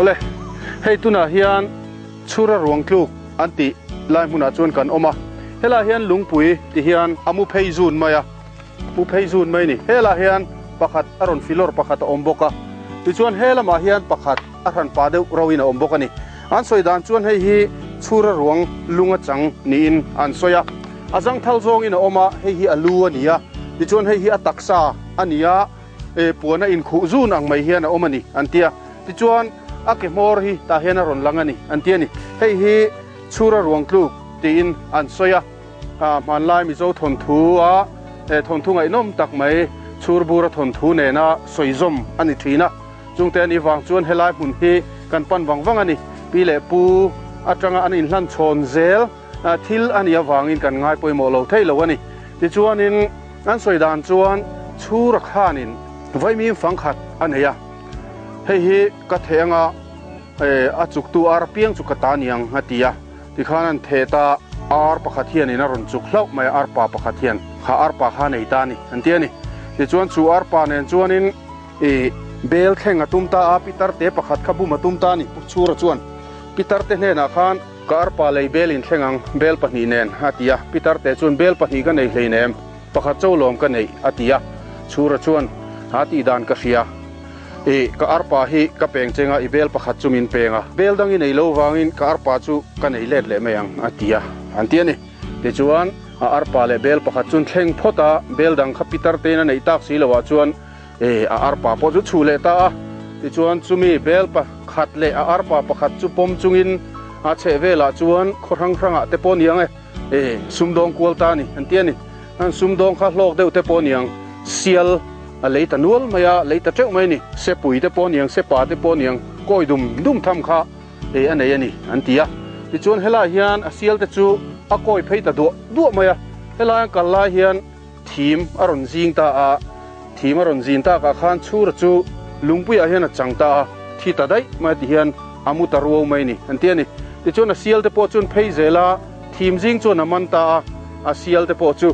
Awle, hei tunah hian Chhura ruang tluk an tih lai hmunah chuan kan awm a, helaiah hian lungpui ti hian a mu phei zun mai a, mu phei zun mai a ni. Helaiah hian pakhat a rawn filawr pakhat a awm bawk a, tichuan he lamah hian pakhat a hran pah deuh rauhin a awm bawk a ni. An sawi dan chuan hei hi Chhura ruang lung a chang niin an sawi a, a zangthal zawngin a awm a, hei hi a lu a ni a, tichuan hei hi a taksa a ni a, puan a inkhuh zun ang mai hian a awm a ni an ti a, tichuan a ke hmawr hi tah hian a rawn lang a ni an ti a ni. Hei hi Chhura ruang tluk tiin an sawi a, hmanlai Mizo thawnthu a thawnthu ngaihnawm tak mai Chhurbura thawnthu nena sawi zawm a ni thin a, chungte a nih vang chuan helai hmun hi kan pan vang vang a ni. Pi leh pu atanga an inhlan chhawn zel thil a nih avangin kan ngai pawimawh lo thei lo a ni. Tichuanin an sawi dan chuan Chhura khanin vaimim fangkhat a nei a, hei hi ka theh anga a chuktu ar apiang chu ka ta niang a ti a, tikhan an theh ta ar pakhat hianin a rawn chuk hlauh mai a, arpa pakhat hian kha arpa kha a nei ta a ni an ti a ni. Tichuan chu arpa nen chuanin i bel thleng a tum ta a, pitar te pakhat kha bum a tum ta a ni Pu Chhura chuan pitar te hnenah khan, Ka arpa lei bel in thleng ang, bel pahnih nen, a ti a. Pitarte chuan, Bel pahnih ka nei hleinem, pakhat cho lawm ka neih, a ti a. Chhura chuan, Ha tih dan ka hria. I, ka arpa hi ka peng cheng a, i bel pakhat chu min peng a. Bel dang i nei lo vangin ka arpa chu ka nei let leh mai ang, a ti a, an ti a ni. Tichuan, a arpa leh bel pakhat chuan thleng phawt a, bel dang kha pitartein a neih tak si loah chuan, E, a arpa pawh chu chhuh leh ta a. Tichuan chumi bel pakhat leh a arpa pakhat chu pawm chungin a chheh velah chuan khaw hrang hrangah te pawh niang e, e, sumdawng kual ta a ni, an ti a ni. An sumdawng kha hlawk deuh te pawh niang, sial a lei ta nual mai a, lei ta teuh mai a ni. Sepui te pawh niang, sepa te pawh niang, kawi dum dum tham kha e a nei a ni, an ti a. Tichuan helaiah hian a sial te chu a kawi phei ta duah duah mai a. Helai an kal lai hian Thim a rawn zing ta a, thim a rawn zin takah khan chhura chu lungpuiah hian a chang ta a, thi ta daih mai ti hian a mu ta ruau mai ni an ti a ni. Tichuan a sial te pawh chuan phei zel a, thim zing chuan a man ta a, a sial te pawh chu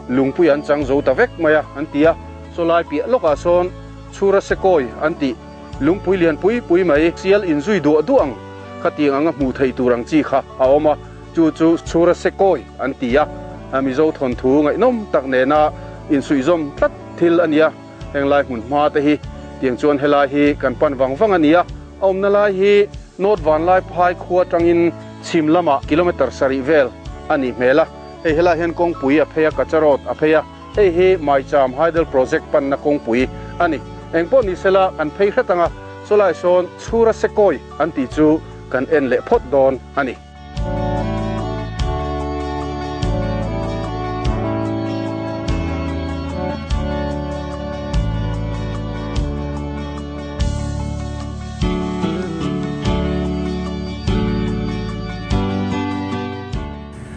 lungpuiah an chang zo ta vek mai a an ti a. Sawlai piah lawkah sawn chhura sekawi an tih lungpui lian pui pui mai sial inzui duah duah ang khatiang anga hmuh theih tur ang chi kha a awm a. Chu chu Chhura Sekawi an ti a, Mizo thawnthu ngaihnawm tak nena insuihzawm tlat thil a ni a, heng lai hmun hma te hi tiang chuan helai hi kan pan vang vang a ni a, a awmna lai hi North Vanlaiphai khua atangin chhim lamah kilometre sarih vel a nih hmel a, hei helai hian kawngpui a phei a, Kacha Road a phei a, hei hi Maicham Hydel Project panna kawngpui a ni. Engpawh ni sela kan phei hret anga sawlai sawn Chhura Sekawi an tih chu kan en leh phawt dawn a ni.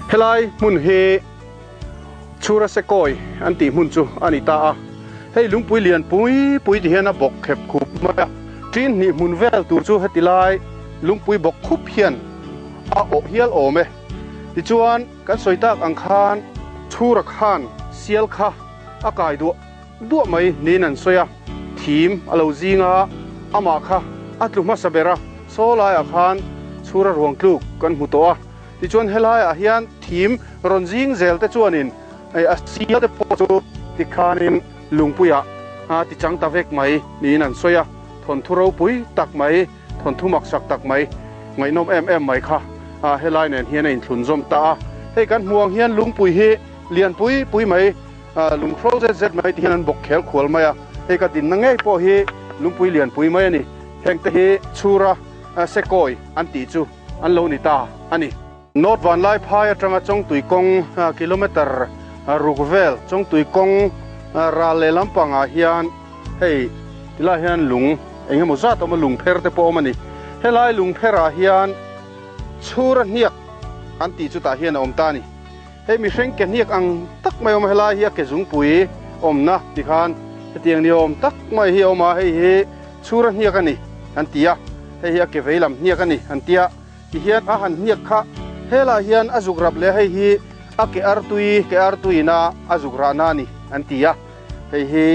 Helai hmun hi Chhura Sekawi an tih hmun chu a ni ta a, hei lungpui lian pui pui ti hian a bawk khep khup mai a, ṭin hnih hmun vel tur chu heti lai lungpui bawk khup hian a awh hial awm e. Tichuan, kan sawi tak ang khan Chhura khan sial kha a kai duah duah mai niin an sawi a, thim a lo zing a, amah kha a tlu hmasa ber a, saw laiah khan Chhura ruang tluk kan hmu tawh a. Tichuan helaiah hian thim rawn zing zel te chuanin a sial te pawh chu tikhanin lungpuiah a ti chang ta vek mai niin an sawi a, thawnthu ropui tak mai, thawnthu maksak tak mai, ngaihnawm em em mai kha helai nen hian a inthlunzawm ta a. Hei kan hmuh ang hian lungpui hi lian pui pui mai, lunghrol zet zet mai ti hian an bawk khel khual mai a, hei ka dinna ngei pawh hi lungpui lian pui mai a ni. Hengte hi Chhura Sekawi an tih chu an lo ni ta a ni. North Vanlaiphai atanga Chawngtui kawng kilometre ruk vel Chawngtui kawng ral leh lampangah hian hei tilai hian lung eng emaw zat awm a, lung pher te pawh awm a ni. Helai lung pherah hian chhura hniak an tih chutah hian a awm ta a ni. Hei mihring ke hniak ang tak mai awm a, helai hi a ke zungpui awmna tikhan hetiang ni awm tak mai hi a awm a, hei hi Chhura hniak a ni an ti a, hei hi a ke vei lam hniak a ni an ti a, tihian a han hniak kha helaiah hian a zuk rap leh a, hei hi a ke artui, ke artuina a zuk rahna a ni an ti a, hei hi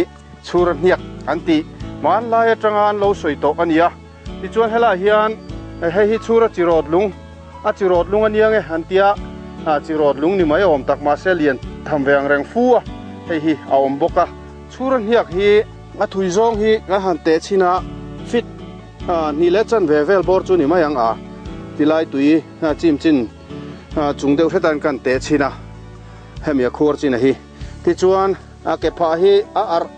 chhura hniak an ti. Hmanlai atanga an lo sawi tawh a ni a, Tichuan helaiah hian hei hi chhura chirawt lung, a chirawt lung a nia nge an tia, chirawt lung ni mai a awm tak mahse lian tham ve ang reng fu a, hei hi a awm bawk a. Chhura hniak hi a thui zawng hi kan han teh chhin a, fit hnih leh chanve vel bawr chu ni mai ang a, tilai tui chim chin chung deuh hretan kan teh chhin a, hemi a khuar chin a hi. Tichuan a ke phah hi a arh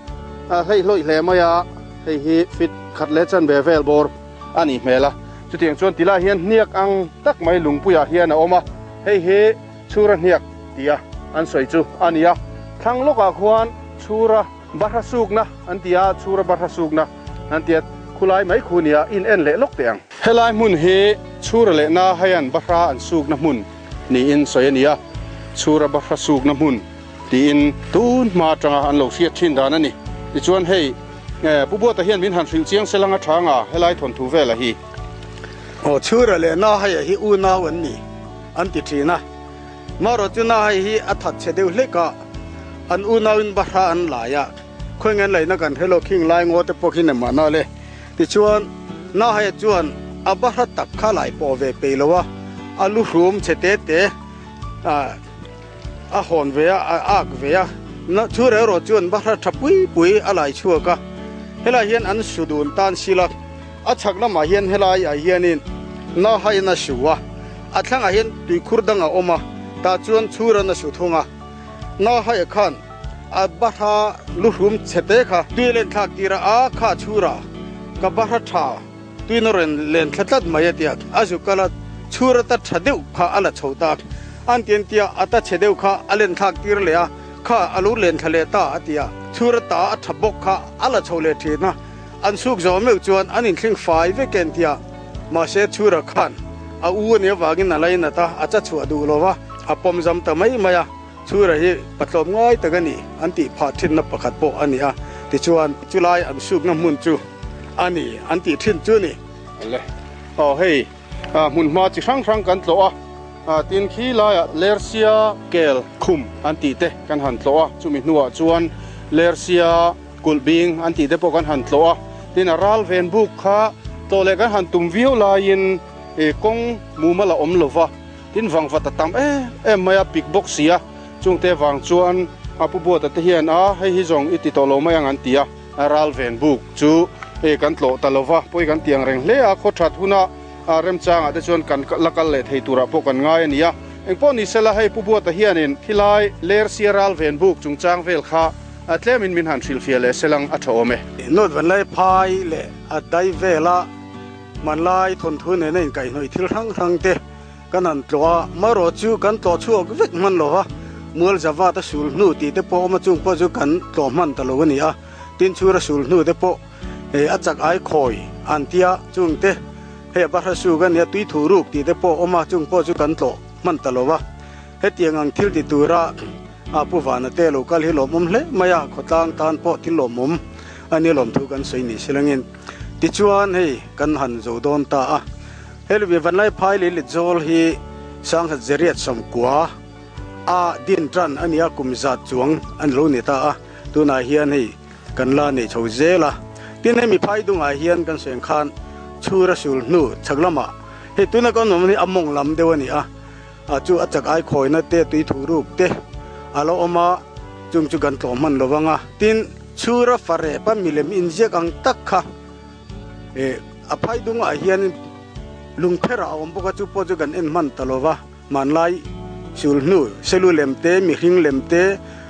hleih hlawih hle mai a, hei hi fit khat leh chanve vel bawr a nih hmel a. Chutiang chuan tilai hian hniak ang tak mai lungpuiah hian a awm a, hei hi Chhura hniak tia an sawi chu a ni a. Thlang lawkah khuan Chhura bahra sukna an ti a, Chhura bahra sukna an ti a, khulai mai khu nia in en leh lawk teh ang. Helai hmun hi Chhura leh Nahaian bahra an sukna hmun niin sawi a ni a, Chhura bahra sukna hmun tiin tun hma atanga an lo hriat thin dan a ni. Tichuan hei Pu Buata hian min han hrilh chiang se lang a tha nga helai thawnthu vela hi. Aw Chhura leh Nahaia hi unau an ni an ti thin a, marawh chu Nahai hi a that chhe deuh hlek a, an unauin bahra an lai a, khawi ngen laihna kan hre lo khing lai ngaw te pawh khi ni mahna le. Tichuan Nahaia chuan a bahra tak kha lai pawh ve peih lo a, a lu hrum chhe te te a hawn ve a, a ak ve a, Chhura erawh chuan bahra tha pui pui a lai chhuak a, helai hian an su dun tan sila. A chhak lamah hian helai ah hianin Nahain a su a, a thlangah hian tuikhur dang a awm a, tah chuan Chhuran a su thung a. Nahaia khan a bahra luhrum chhe te kha tui a len thlak tir a, a kha Chhura ka bahra tha tuin a rawn len thla tlat mai a ti a, a zu kal a, Chhura ta tha deuh kha a la chho ta an ti an ti a, a ta chhe deuh kha a len thlak tir leh a, kha a lo len thla leh ta a ti a, Chhura ta a tha bawk kha a la chho leh thin a. An suk zawh meuh chuan an inthleng fai vek en tia, mahse Chhura khan a u a nih avangin a lainat a, a cha chhuah duh lo va, a pawm zam ta mai mai a. Chhura hi patlawm ngai tak a ni an tih phah thinna pakhat pawh a ni a, tichuan chulai an sukna hmun chu a ni an tih thin chu a ni. Le, aw hei hmunhma chi hrang hrang kan tlawh a, tin khi laiah Lersia kel khum an tih te kan han tlawh a, chumi hnuah chuan Lersia Kulh bing an tih te pawh kan han tlawh a, tin a ral ven buk kha tlawh leh kan han tum viau laiin kawng mumal a awm lo va, tin vangvat a tam em em mai a, pik bawk si a, chungte vang chuan a pu Buata te hian a hei hi zawng i ti tawh lo mai ang an ti a, a ral ven buk chu kan tlawh ta lo va, pawi kan ti ang reng hle a, khaw that huna remchangah te chuan kan la kal leh thei turah pawh kan ngai a ni a, engpawh ni sela hei pu Buata hianin khilai Lersia ral ven buk chungchang vel kha A tlemin min han hrilhfiah leh selang a tha awm e. Note vanlai phai leh a dai vela hmanlai thawnthu nena inkaihhnawih thil hrang hrang te kan han tlawh a, marawh chu kan tlawh chhuak vek hman lo va, mual zavat a sul hnu tih te pawh awm a chung pawh chu kan tlawh hman ta lo a ni a, tin chhura sul hnu te pawh hei a chak ai khawi an tia chung te hei a bahra suk a nia tui thu ruk tih te pawh awm a chung pawh chu kan tlawh hman ta lo va, hetiang ang thil ti tura A Pu Vana te lo kal hi lawmawm hle mai a, khawtlang tan pawh thil lawmawm a nia lawmthu kan sawi ni silangin. Tichuan hei kan han zo dawn ta a, hei lumi Vanlai Phai leh Litzawl hi Sanghat Zeriat Sawmkua a din tan a nia kum zat chuang an lo ni ta a, tunah hian hei kan la nei chho zel a. Tin hemi phai dungah hian kan sawi ang khan Chhura sul hnu chhak lamah hei tuna kan awm hi a mawng lam deuh a ni a, A chu a chak ai khawina te, tui thu ruk te a lo awm a, chung chu kan tlawh hman lo vang a. Tin, chhura farep a milem inziak ang tak kha eh a phai dungah hian lungpherah a awm bawk a, chu pawh chu kan en hman ta lo va. Hmanlai sul hnu selu lem te, mihring lem te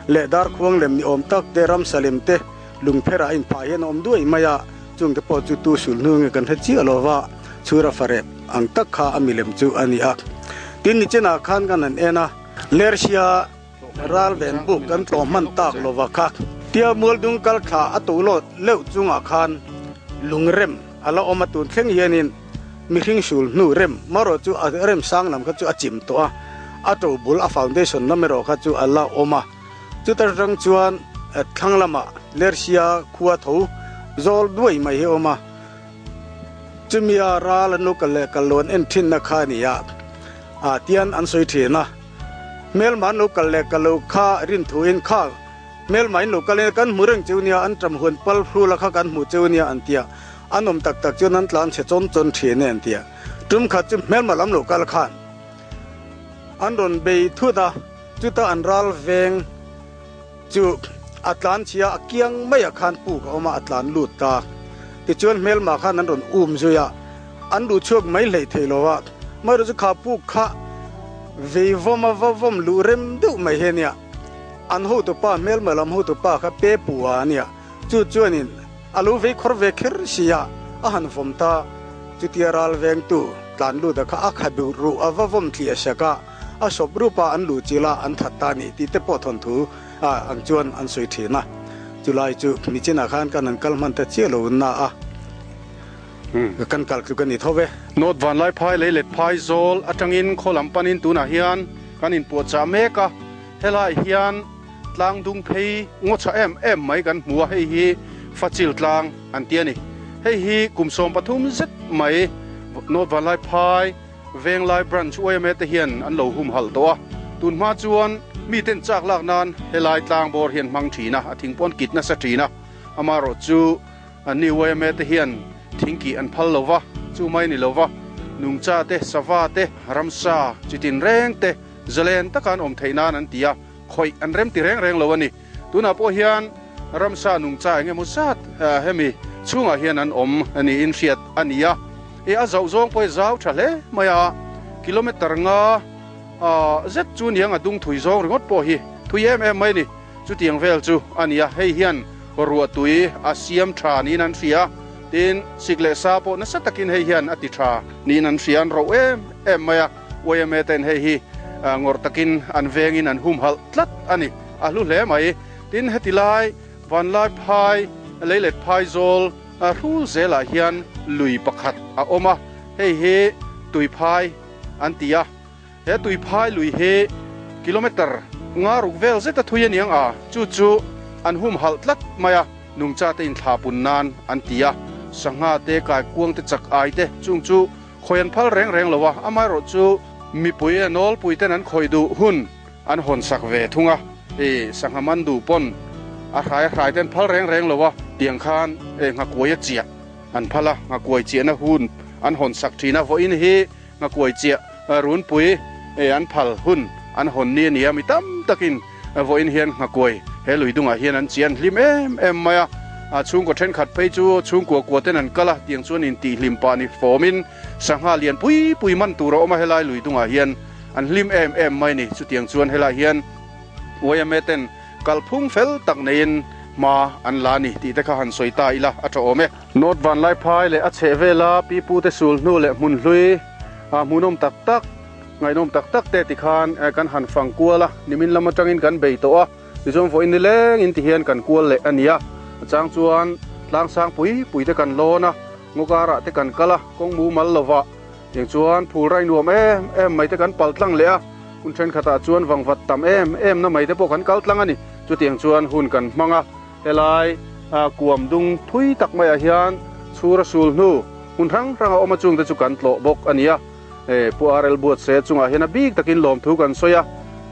leh darkhuang lem ni awm tak te, ramsa lem te lungpherah a inphah hian a awm duai mai a, chungte pawh chu tu sul hnu nge kan hre chiah lo va. Chhura farep ang tak kha a milem chu a ni a. Tin nichinah khan kan han en a, Lersia ral ven buk kan tlawh hman tak lova kha tia mualdung kal thla a to lawt leuh chungah khan lungrem a la awm a, tun thleng hianin mihring sul hnu rem marawh chu a rem sang lam kha chu a chim tawh a, a to bul a foundation lam erawh kha chu a la awm a. Chuta atang chuan thlang lamah Lersia khua tho zawl duai mai hi a awm a. Chumia ral an lo kal leh kal lo an en thinna kha a ni a, ah tian an sawi thin a. Hmelma an lo kal leh kal lo kha rinthuin kha hmelma in lo kal in kan hmu reng cheu nia, an ṭam huan pal hrula kha kan hmu cheu nia an ti a. An awm tak tak chuan an tlan chhe chawn chawn thin e an ti a. Tum khat chu hmelma lam lo kal khan an rawn bei thut a, chuta an ral veng chu a tlan chhia a kiang maiah khan puk a awm a, a tlan lut ta. Tichuan hmelma khan an rawn um zui a, an luh chhuak mai hleih thei lo a, amaherawhchu kha puk kha vei vawm a va vawm luh rem deuh mai hi a nia. An hotupa hmelma lam hotupa kha pe pu a a nia. Chu chuanin a lo vei khawr ve kher si a, a han vawm ta. Chutia ral vengtu tlan lut a kha a kha duh ruh a va vawm tliah sak a, a sawp rup a an luh chilh a an that ta ni tih te pawh thawnthu ang chuan an sawi thin a. Chulai chu nichinah khan kan han kal hman ta chiah lo na a, kan kal tluk a ni tho ve. North Vanlaiphai lei let phai zawl atangin khaw lam panin tunah hian kan inpuahchah mek a, helaiah hian Tlang dung phei ngaw tha em em mai kan hmu a, hei hi Fachil tlang an ti a ni. Hei hi kum 13 zet mai North Vanlaiphai Venglai Branch yma te hian an lo humhalh tawh a, tun hma chuan miten chak lak nan helai tlang bawr hi an hmang thin a, a thing pawh an kit nasa thin a, amaherawh chu Anni yma te hian thingkih an phal lo va, chu mai ni lo va, nungcha te, sava te, ramsa chi tin reng te zalen taka an awm theih nan an ti a, khawih an rem ti reng reng lo a ni. Tunah pawh hian ramsa nungcha eng emaw zat hemi chhungah hian an awm niin hriat a ni a, e a zauh zawng pawh hi zau tha hle mai a, kilometer nga zet chu niang a dung thui zawng ringawt pawh hi thui em em mai a ni. Chutiang vel chu a ni a, hei hian ruahtui a siam tha niin an hria. Tin, sik leh sa pawh nasa takin hei hian a ti tha niin an hria, an roh em em mai a. Yma ten hei hi ngawrh takin an vengin an humhalh tlat a ni, a hlu hle mai. Tin, heti lai Vanlai phai, Leilet phai zawl hrul zelah hian lui pakhat a awm a, hei hi Tuiphai an ti a. He tuiphai lui hi kilometre nga ruk vel zeta thui a niang a, chu chu an humhalh tlat mai a, nungcha te inthla pun nan an ti a, sangha te, kaikuang te, chak ai te chung chu khawi an phal reng reng lo a, amaherawh chu mipui a nawlpui ten an khawi duh hun an hawn sak ve thung a, i sangha man duh pawn a hrai a hrai te an phal reng reng lo a, tiang khan nghakuai a chiah an phal a, nghakuai chiahna hun an hawn sak thin a, vawiin hi Nghakuai chiah runpui an phal hun an hawn ni a ni a, mi tam takin vawiin hian nghakuai he lui dungah hian an chian hlim em em mai a, chhungkaw thenkhat phei chu chhungkua kua ten an kal a, tiang chuan intihhlim pah ni fawmin sangha lian pui pui man tur a awm a, helai lui dungah hian an hlim em em mai a ni, chutiang chuan helai hian yma ten kalphung fel tak neiin hma an la a ni tih te kha han sawi ta ila a tha awm e. North Vanlaiphai leh a chheh vela pipute sul hnu leh hmun hlui hmuhnawm tak tak, ngaihnawm tak tak te tikhan kan han fang kual a, nimin lam atangin kan bei tawh a, tichuan vawiin nilengin tihian kan kual leh a ni a, a chang chuan tlang sang pui pui te kan lawn a, ngaw karah te kan kal a, kawng mumal lovah tiang chuan phul rai nuam em em mai te kan pal tlang leh a, hun thenkhatah chuan vangvat tam em em na mai te pawh kan kal tlang a ni, chutiang chuan hun kan hmang a. Helai kuam dung thui tak maiah hian chhura sul hnu hmun hrang hrang a awm a chungte chu kan tlawh bawk a ni a. Pu RL Buatse chungah hian a bik takin lawmthu kan sawi a,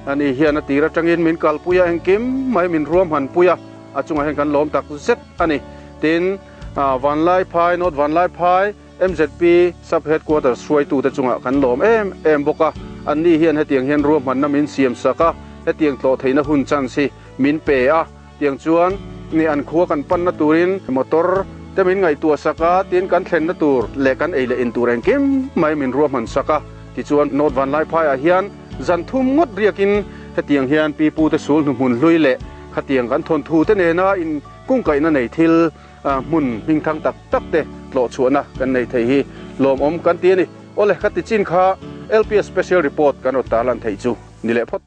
ani hian a tir atangin min kalpui a, engkim mai min ruahmanpui a, a chungah hian kan lawm tak zet a ni. Tin, Vanlaiphai, North Vanlaiphai, MZP Sub Headquarters hruaitute chungah kan lawm em em bawk a, anni hian hetiang hian ruahmanna min siam sak a, hetiang tlawh theihna hun chance hi min pe a. Tiang chuan ni an khua kan panna turin motor te min ngaihtuah sak a, tin kan thlenna tur leh kan ei leh in tur engkim mai min ruahman sak a. Tichuan North Vanlaiphaiah hian zan thum ngawt riakin hetiang hian pi pute sul hnuhmun hlui leh khatiang kan thawnthu te nena in kungkaihna nei thil hmun hmingthang tak tak te tlawh chhuahna kan nei thei hi lawmawm kan ti a ni. Awle ka ti chin kha LPS Special Report kan rawn tarlan theih chu ni leh phawt.